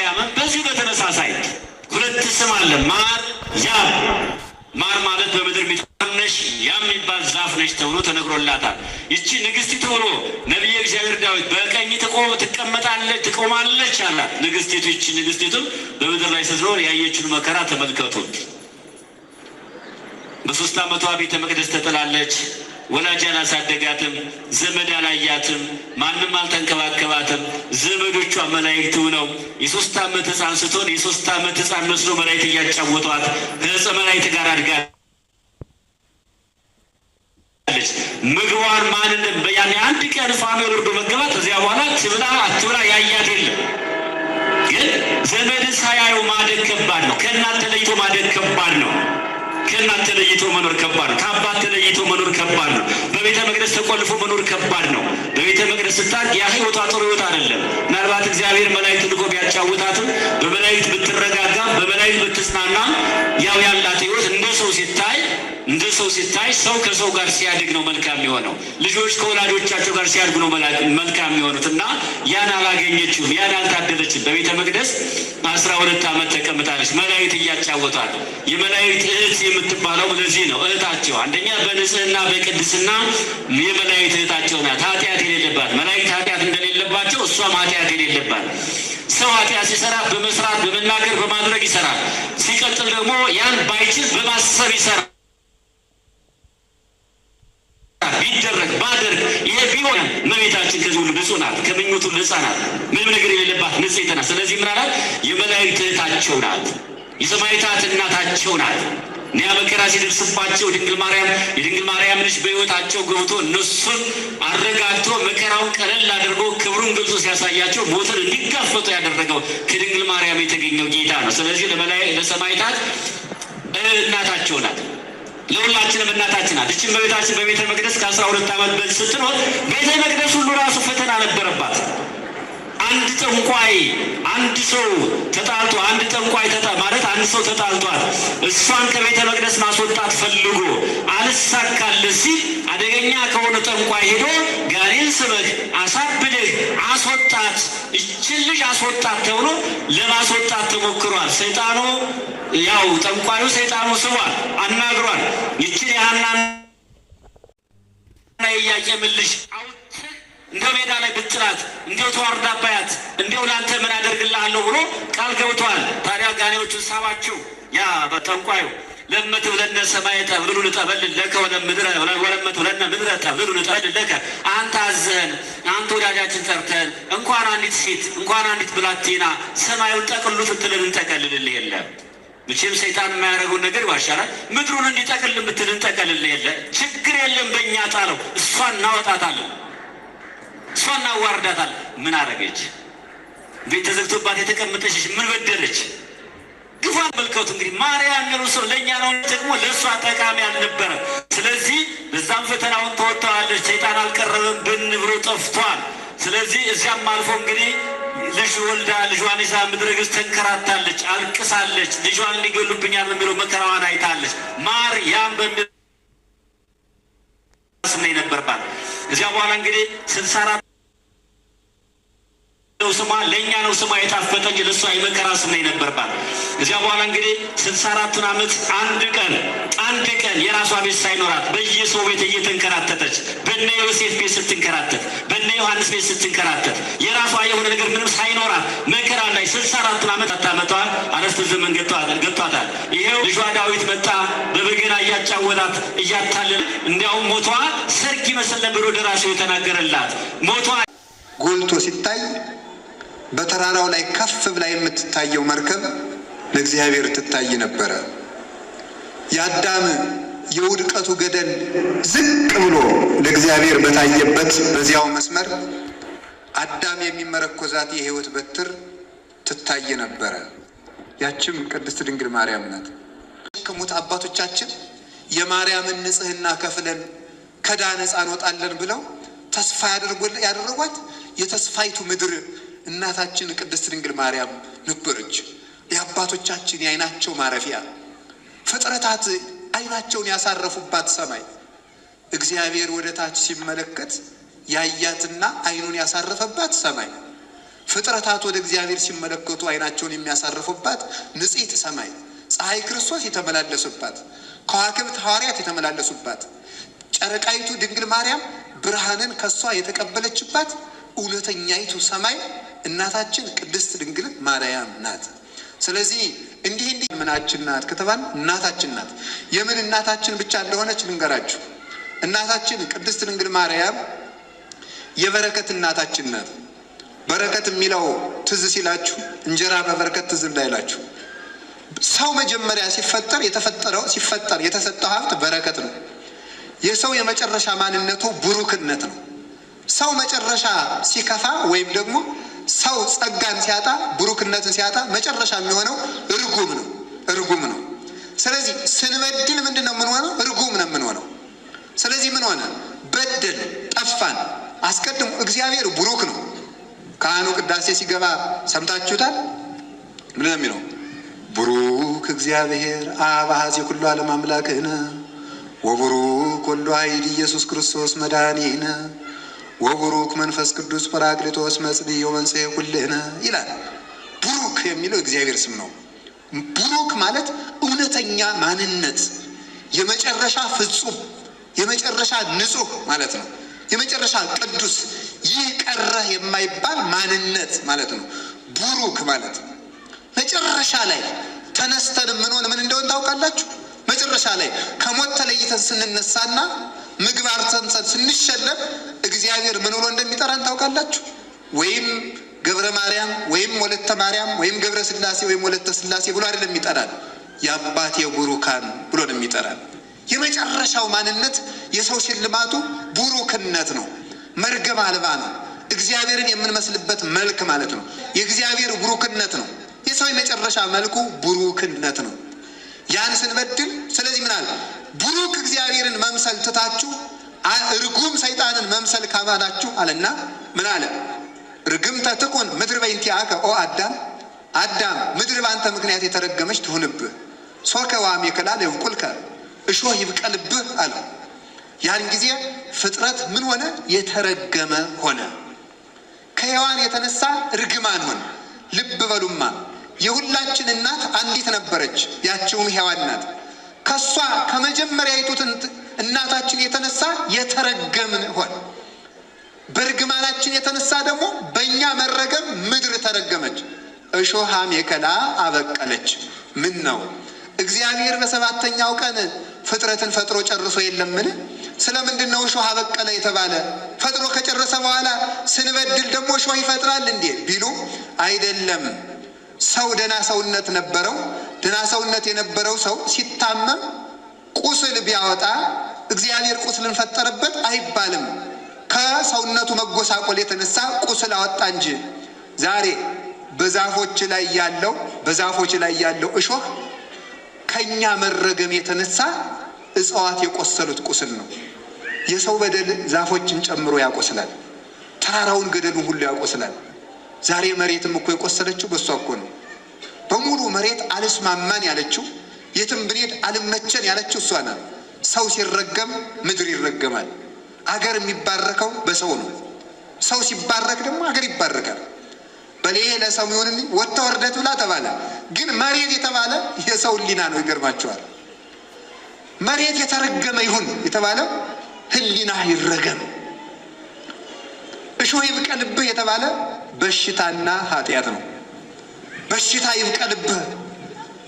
ማርያምም በዚሁ በተመሳሳይ ሁለት ስም አለ። ማር ያም፣ ማር ማለት በምድር የሚጠነሽ ያም የሚባል ዛፍ ነች ተብሎ ተነግሮላታል። ይቺ ንግስቲቱ ብሎ ነቢየ እግዚአብሔር ዳዊት በቀኝ ትቀመጣለች ትቆማለች አላት። ንግስቲቱ ይቺ ንግስቲቱም በምድር ላይ ስትኖር ያየችውን መከራ ተመልከቱ። በ3 ዓመቷ ቤተ መቅደስ ተጥላለች። ወላጅ አላሳደጋትም፣ ዘመድ አላያትም፣ ማንም አልተንከባከባትም። ዘመዶቿ መላእክት ነው። የ3 ዓመት ሕፃን ስትሆን የ3 ዓመት ሕፃን መስሎ መላእክት እያጫወቷት ከዕፀ መላእክት ጋር አድጋለች። ምግቧን ማን ያኔ አንድ ቀን ፋኖ ወርዶ መገባት፣ ከዚያ በኋላ ትብላ አትብላ ያያት የለም። ግን ዘመድ ሳያዩ ማደግ ከባድ ነው። ከእናት ተለይቶ ማደግ ከባድ ነው። ከእናት ተለይቶ መኖር ከባድ ነው። ከአባት ተለይቶ መኖር ከባድ ነው። በቤተ መቅደስ ተቆልፎ መኖር ከባድ ነው። በቤተ መቅደስ ስታድግ ያ ህይወቷ ጥሩ ህይወት አይደለም። ምናልባት እግዚአብሔር መላእክት ልኮ ቢያጫውታትም፣ በመላእክት ብትረጋጋ፣ በመላእክት ብትጽናና፣ ያው ያላት ህይወት እንደ ሰው ሲታይ ሰው ከሰው ጋር ሲያድግ ነው መልካም የሚሆነው። ልጆች ከወላጆቻቸው ጋር ሲያድጉ ነው መልካም የሚሆኑት እና ያን አላገኘችውም፣ ያን አልታደለችም። በቤተ መቅደስ 12 ዓመት ተቀምጣለች። መላእክት እያጫወቷት። የመላእክት እህት የምትባለው ለዚህ ነው። እህታቸው አንደኛ በንጽህና በቅድስና የመላእክት እህታቸው ናት። ኃጢአት የሌለባት፣ መላእክት ኃጢአት እንደሌለባቸው እሷም ኃጢአት የሌለባት። ሰው ኃጢአት ሲሰራ በመስራት፣ በመናገር፣ በማድረግ ይሰራል። ሲቀጥል ደግሞ ያን ባይችል በማሰብ ይሰራል። ቢደረግ፣ ባደርግ፣ ይሄ ቢሆን። እመቤታችን ከዚህ ሁሉ ንጹሕ ናት። ከምኞቱ ንጹሕ ናት። ምንም ነገር የሌለባት ንጽሕት ናት። ስለዚህ ምን አላት? የመላእክት እህታቸው ናት። የሰማዕታት እናታቸው ናት። እኒያ መከራ ሲደርስባቸው ድንግል ማርያም፣ የድንግል ማርያም ልጅ በሕይወታቸው ገብቶ እነሱን አረጋግቶ፣ መከራውን ቀለል አድርጎ፣ ክብሩን ገልጾ ሲያሳያቸው ሞትን እንዲጋፈጡ ያደረገው ከድንግል ማርያም የተገኘው ጌታ ነው። ስለዚህ ለሰማዕታት እናታቸው ናት። ለሁላችንም እናታችን ናት። እችን በቤታችን በቤተ መቅደስ ከ12 ዓመት በፊት ስትኖር ቤተ መቅደስ ሁሉ ራሱ ፈተና ነበረባት። አንድ ጠንቋይ አንድ ሰው ተጣልቶ፣ አንድ ጠንቋይ ማለት አንድ ሰው ተጣልቷል። እሷን ከቤተ መቅደስ ማስወጣት ፈልጎ አልሳካልህ ሲል አደገኛ ከሆነ ጠንቋይ ሄዶ ጋኔን ስበህ አሳብደህ አስወጣት፣ እችን ልጅ አስወጣት ተብሎ ለማስወጣት ተሞክሯል። ሰይጣኑ ያው ጠንቋዩ ሰይጣኑ ስቧል፣ አናግሯል። ይችን የሐናና የኢያቄምን ልጅ እንደው ሜዳ ላይ ብጥላት፣ እንደው ተዋርዳ ባያት፣ እንደው ለአንተ ምን አደርግልሃለሁ ብሎ ቃል ገብቷል። ታዲያ ጋኔዎቹን ሳባቸው ያ በጠንቋዩ። ለእመ ትብለነ ሰማየ ጠብልሉ ንጠበልል ለከ፣ ወለእመ ትብለነ ምድረ ጠብልሉ ንጠበልል ለከ። አንተ አዘህን፣ አንተ ወዳጃችን ጠርተህን፣ እንኳን አንዲት ሴት፣ እንኳን አንዲት ብላቴና፣ ሰማዩን ጠቅሉ ስትልን እንጠቀልልልህ የለም። መቼም ሰይጣን የማያደርገውን ነገር ይዋሻላል። ምድሩን እንዲጠቅል ብትል እንጠቀልልህ የለ፣ ችግር የለም፣ በእኛ ጣለው፣ እሷን እናወጣታለን፣ እሷን እናዋርዳታለን። ምን አረገች? ቤት ተዘግቶባት የተቀመጠች ምን በደለች? ግፏን መልከቱ። እንግዲህ ማርያም የሚሉ ሰው ለእኛ ነው ደግሞ ለእሷ ጠቃሚ አልነበረም። ስለዚህ በዛም ፈተናውን ተወጥተዋለች። ሰይጣን አልቀረበም፣ ብን ብሎ ጠፍቷል። ስለዚህ እዚያም አልፎ እንግዲህ ልጅ ወልዳ ልጇን ይዛ ምድረ ግብፅ ተንከራታለች፣ አልቅሳለች። ልጇን ሊገሉብኛል በሚለው መከራዋን አይታለች። ማርያም በሚል ስም ነበርባት። እዚያ በኋላ እንግዲህ 64 ነው ስሟ፣ ለእኛ ነው ስሟ የጣፈጠ እንጂ ለእሷ የመከራ ስም ነው የነበርባት። እዚያ በኋላ እንግዲህ 64ቱን ዓመት አንድ ቀን አንድ ቀን የራሷ ቤት ሳይኖራት በየሰው ቤት እየተንከራተተች፣ በነ ዮሴፍ ቤት ስትንከራተት፣ በነ ዮሐንስ ቤት ስትንከራተት፣ የራሷ የሆነ ነገር ምንም ሳይኖራት መከራ ላይ 64ቱን ዓመት አታመጧ አነስተ ዘመን ገጥቷታል። ይሄው ልጇ ዳዊት መጣ፣ በበገና እያጫወታት እያታለለ፣ እንዲያውም ሞቷ ሰርግ ይመስል ነበር ደራሲው የተናገረላት ሞቷ። ጎልቶ ሲታይ በተራራው ላይ ከፍ ብላ የምትታየው መርከብ ለእግዚአብሔር ትታይ ነበረ። የአዳም የውድቀቱ ገደል ዝቅ ብሎ ለእግዚአብሔር በታየበት በዚያው መስመር አዳም የሚመረኮዛት የሕይወት በትር ትታይ ነበረ። ያችም ቅድስት ድንግል ማርያም ናት። ከሙት አባቶቻችን የማርያምን ንጽሕና ከፍለን ከዕዳ ነፃ እንወጣለን ብለው ተስፋ ያደረጓት የተስፋይቱ ምድር እናታችን ቅድስት ድንግል ማርያም ነበረች። የአባቶቻችን የዓይናቸው ማረፊያ፣ ፍጥረታት ዓይናቸውን ያሳረፉባት ሰማይ፣ እግዚአብሔር ወደ ታች ሲመለከት ያያትና ዓይኑን ያሳረፈባት ሰማይ፣ ፍጥረታት ወደ እግዚአብሔር ሲመለከቱ ዓይናቸውን የሚያሳርፉባት ንጽሕት ሰማይ፣ ፀሐይ ክርስቶስ የተመላለሱባት፣ ከዋክብት ሐዋርያት የተመላለሱባት፣ ጨረቃይቱ ድንግል ማርያም ብርሃንን ከሷ የተቀበለችባት እውነተኛይቱ ሰማይ እናታችን ቅድስት ድንግል ማርያም ናት። ስለዚህ እንዲህ እንዲህ ምናችን ናት ከተባለ እናታችን ናት። የምን እናታችን ብቻ እንደሆነች ልንገራችሁ። እናታችን ቅድስት ድንግል ማርያም የበረከት እናታችን ናት። በረከት የሚለው ትዝ ሲላችሁ እንጀራ በበረከት ትዝ እንዳይላችሁ። ሰው መጀመሪያ ሲፈጠር የተፈጠረው ሲፈጠር የተሰጠው ሀብት በረከት ነው። የሰው የመጨረሻ ማንነቱ ቡሩክነት ነው። ሰው መጨረሻ ሲከፋ ወይም ደግሞ ሰው ጸጋን ሲያጣ ቡሩክነትን ሲያጣ መጨረሻ የሚሆነው እርጉም ነው፣ እርጉም ነው። ስለዚህ ስንበድል ምንድን ነው የምንሆነው? እርጉም ነው የምንሆነው። ስለዚህ ምን ሆነ? በደል፣ ጠፋን። አስቀድሞ እግዚአብሔር ቡሩክ ነው። ካህኑ ቅዳሴ ሲገባ ሰምታችሁታል። ምንድን ነው የሚለው? ቡሩክ እግዚአብሔር አብ አኃዜ ኩሉ ዓለም አምላክነ ወቡሩክ ወልዱ ኃይል ኢየሱስ ክርስቶስ መድኃኒነ ወቡሩክ መንፈስ ቅዱስ ጰራቅሊጦስ መጽንዒ ወመንጽሔ ኩልነ ይላል። ቡሩክ የሚለው እግዚአብሔር ስም ነው። ቡሩክ ማለት እውነተኛ ማንነት፣ የመጨረሻ ፍጹም፣ የመጨረሻ ንጹሕ ማለት ነው። የመጨረሻ ቅዱስ፣ ይህ ቀረህ የማይባል ማንነት ማለት ነው። ቡሩክ ማለት መጨረሻ ላይ ተነስተን የምንሆን ምን እንደሆን ታውቃላችሁ? መጨረሻ ላይ ከሞት ተለይተን ስንነሳና ምግባር ጸንተን ስንሸለም እግዚአብሔር ምን ብሎ እንደሚጠራን ታውቃላችሁ? ወይም ገብረ ማርያም ወይም ወለተ ማርያም ወይም ገብረ ሥላሴ ወይም ወለተ ሥላሴ ብሎ አይደለም የሚጠራን፣ የአባቴ ቡሩካን ብሎ ነው የሚጠራን። የመጨረሻው ማንነት የሰው ሽልማቱ ቡሩክነት ነው። መርገም አልባ ነው። እግዚአብሔርን የምንመስልበት መልክ ማለት ነው። የእግዚአብሔር ቡሩክነት ነው። የሰው የመጨረሻ መልኩ ቡሩክነት ነው። ያን ስንበድል፣ ስለዚህ ምን አለ? ቡሩክ እግዚአብሔርን መምሰል ትታችሁ እርጉም ሰይጣንን መምሰል ካማናችሁ አለና ምን አለ? ርግምተ ትኩን ምድር በእንቲአከ ኦ አዳም፣ አዳም ምድር በአንተ ምክንያት የተረገመች ትሁንብህ፣ ሦከ ወአሜከላ ይብቁልከ፣ እሾህ ይብቀልብህ አለው። ያን ጊዜ ፍጥረት ምን ሆነ? የተረገመ ሆነ። ከሔዋን የተነሳ እርግማን ሆነ። ልብ በሉማ የሁላችን እናት አንዲት ነበረች፣ ያችውም ሔዋን ናት። ከሷ ከመጀመሪያይቱ እናታችን የተነሳ የተረገምን ሆን። በእርግማናችን የተነሳ ደግሞ በእኛ መረገም ምድር ተረገመች፣ እሾህ አሜከላ አበቀለች። ምን ነው እግዚአብሔር በሰባተኛው ቀን ፍጥረትን ፈጥሮ ጨርሶ የለምን? ስለምንድን ነው እሾህ አበቀለ የተባለ? ፈጥሮ ከጨረሰ በኋላ ስንበድል ደግሞ እሾህ ይፈጥራል እንዴ ቢሉ፣ አይደለም። ሰው ደህና ሰውነት ነበረው። ደህና ሰውነት የነበረው ሰው ሲታመም ቁስል ቢያወጣ እግዚአብሔር ቁስልን ፈጠረበት አይባልም። ከሰውነቱ መጎሳቆል የተነሳ ቁስል አወጣ እንጂ። ዛሬ በዛፎች ላይ ያለው በዛፎች ላይ ያለው እሾህ ከኛ መረገም የተነሳ እጽዋት የቆሰሉት ቁስል ነው። የሰው በደል ዛፎችን ጨምሮ ያቆስላል። ተራራውን ገደሉን ሁሉ ያቆስላል። ዛሬ መሬትም እኮ የቆሰለችው በእሷ እኮ ነው። በሙሉ መሬት አልስማማን ያለችው፣ የትም ብንሄድ አልመቸን ያለችው እሷ ናት። ሰው ሲረገም ምድር ይረገማል። አገር የሚባረከው በሰው ነው። ሰው ሲባረክ ደግሞ አገር ይባረካል። በሌ ለሰው ይሁን ወጥተ ወርደት ብላ ተባለ። ግን መሬት የተባለ የሰው ሕሊና ነው። ይገርማቸዋል። መሬት የተረገመ ይሁን የተባለ ሕሊና ይረገም። እሾህ ይብቀልብህ የተባለ በሽታና ኃጢአት ነው። በሽታ ይብቀልብህ።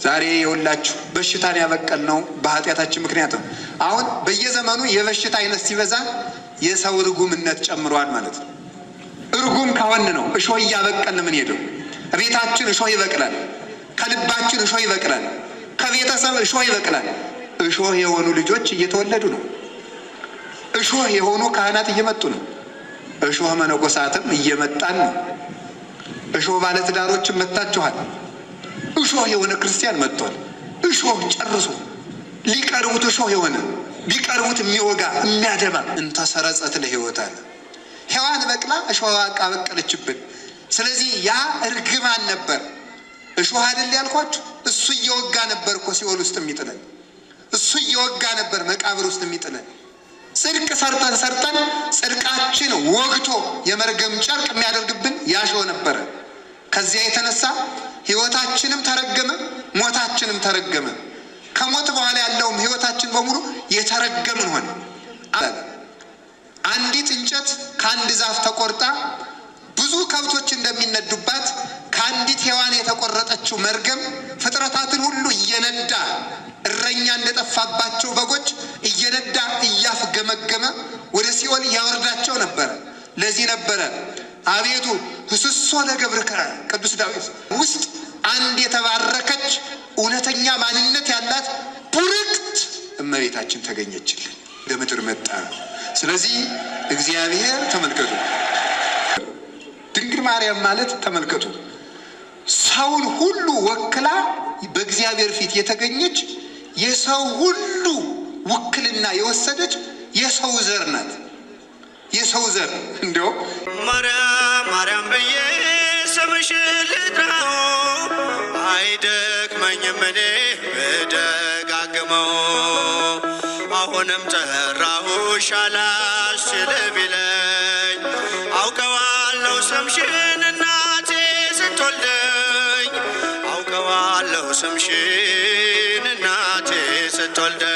ዛሬ የሁላችሁ በሽታን ያበቀልነው በኃጢአታችን ምክንያት ነው። አሁን በየዘመኑ የበሽታ አይነት ሲበዛ የሰው ርጉምነት ጨምሯል ማለት ነው። እርጉም ከሆን ነው እሾህ እያበቀልን ምን ሄደው። ቤታችን እሾህ ይበቅላል፣ ከልባችን እሾህ ይበቅላል፣ ከቤተሰብ እሾህ ይበቅላል። እሾህ የሆኑ ልጆች እየተወለዱ ነው። እሾህ የሆኑ ካህናት እየመጡ ነው። እሾህ መነኮሳትም እየመጣን ነው። እሾህ ባለትዳሮችም መጥታችኋል። እሾህ የሆነ ክርስቲያን መጥቷል። እሾህ ጨርሶ ሊቀርቡት እሾህ የሆነ ቢቀርቡት የሚወጋ የሚያደማ እንተሰረጸት ለሕይወት አለ። ሔዋን በቅላ እሾህ አበቀለችብን። ስለዚህ ያ እርግማን ነበር። እሾህ አይደል ያልኳችሁ? እሱ እየወጋ ነበር እኮ ሲኦል ውስጥ የሚጥለን። እሱ እየወጋ ነበር መቃብር ውስጥ የሚጥለን። ጽድቅ ሰርተን ሰርተን ጽድቃችን ወግቶ የመርገም ጨርቅ የሚያደርግብን ያ እሾህ ነበረ። ከዚያ የተነሳ ሕይወታችንም ተረገመ፣ ሞታችንም ተረገመ። ከሞት በኋላ ያለውም ሕይወታችን በሙሉ የተረገምን ሆነ። አንዲት እንጨት ከአንድ ዛፍ ተቆርጣ ብዙ ከብቶች እንደሚነዱባት ከአንዲት ሔዋን የተቆረጠችው መርገም ፍጥረታትን ሁሉ እየነዳ፣ እረኛ እንደጠፋባቸው በጎች እየነዳ እያፍገመገመ ወደ ሲኦል ያወርዳቸው ነበረ። ለዚህ ነበረ አቤቱ ህስሶ ለገብርከ ቅዱስ ዳዊት ውስጥ አንድ የተባረከች እውነተኛ ማንነት ያላት ቡርክት እመቤታችን ተገኘችልን፣ ወደ ምድር መጣ። ስለዚህ እግዚአብሔር ተመልከቱ፣ ድንግል ማርያም ማለት ተመልከቱ፣ ሰውን ሁሉ ወክላ በእግዚአብሔር ፊት የተገኘች፣ የሰው ሁሉ ውክልና የወሰደች የሰው ዘር ናት። የሰው ዘር እንዲያውም ማርያም ማርያም ብዬ ስምሽን ልጥራው አይደክመኝም እኔ ብደጋግመው፣ አሁንም ጠራሁሽ አላስችል ቢለኝ፣ አውቀዋለሁ ስምሽን እናቴ ስትወልደኝ፣ አውቀዋለሁ ስምሽን እናቴ ስትወልደኝ።